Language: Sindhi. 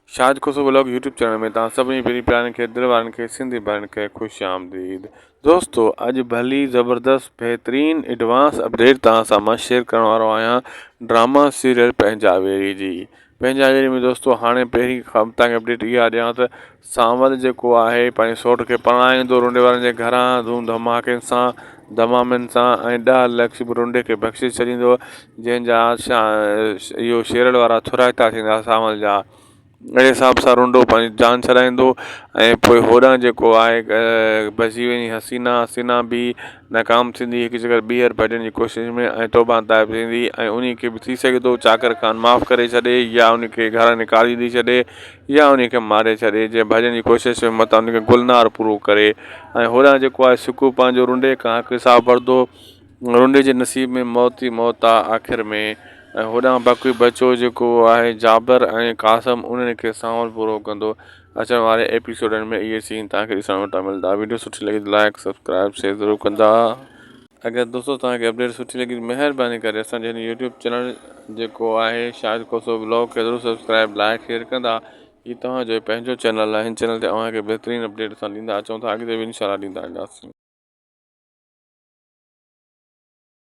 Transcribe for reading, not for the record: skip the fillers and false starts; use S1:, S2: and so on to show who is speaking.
S1: Shahid Khoso vlog YouTube channel ۾ توهان سڀني پرين پيارن کي دل وارن کي سنڌي ڀائرن کي خوش آمديد دوستو اڄ ڀلي زبردست بهترين ايڊوانس اپڊيٽ توهان سان مان شيئر ڪرڻ وارو آهيان ڊراما سيريل پنهنجا ويري جي پنهنجا ويري ۾ دوستو هاڻي پهرين کان توهان کي اپڊيٽ اها ڏيان ته سانول جيڪو آهي پنهنجي سوٽ کي پرڻائيندو رنڊي وارن جي گهران ڌوم ڌماڪن سان ڌمامن سان ۽ 10 لک به رنڊي کي بخشي ڇڏيندو جنهن جا اهو شيرل وارا ٿورائتا ٿيندا سانول جا. اهڙي حساب سان رنڊو پنهنجي جان ڇڏائيندو ۽ پوء هوڏانهن جيڪو آهي بچي وڃي حسينا حسينا به ناڪام ٿيندي هڪ چڪر ٻيهر ڀڄڻ جي ڪوشش ۾ ۽ توبه تائب ٿيندي ۽ انهي کي به ٿي سگهي ٿو چاڪر خان معاف ڪري ڇڏي يا ان کي گهران نڪاري ڏئي ڇڏي يا انهي کي ماري ڇڏي جي ڀڄڻ جي ڪوشش ۾ متان ان کي گلنار پورو ڪري ۽ هوڏانهن جيڪو آهي سڪو پنهنجو رنڊي کان حق حساب ورتو رنڊي جي نصيب ۾ موت ئي موت آ آخر ۾. ۽ هوڏانهن باقي بچو جيڪو آهي جابر ۽ قاسم انهن کي سانول پورو ڪندو. اچڻ واري ايپيسوڊن ۾ اهي سين توهان کي ڏسڻ وٽان ملندا. وڊيو سٺي لڳي ته لائيڪ سبسڪرائيب شيئر ضرور ڪندا. اگر دوستو توهان کي اپڊيٽ سٺي لڳي ته مهرباني ڪري اسان جي هن يوٽيوب چينل جيڪو آهي شاهد کوسو ولاگ کي ضرور سبسڪرائيب لائيڪ شيئر ڪندا. هي توهان جو پنهنجو چينل آهي هن چينل تي اوهان کي بهترين اپڊيٽ اسان ڏيندا اچون ٿا اڳتي به انشاء الله ڏيندا اينداسين.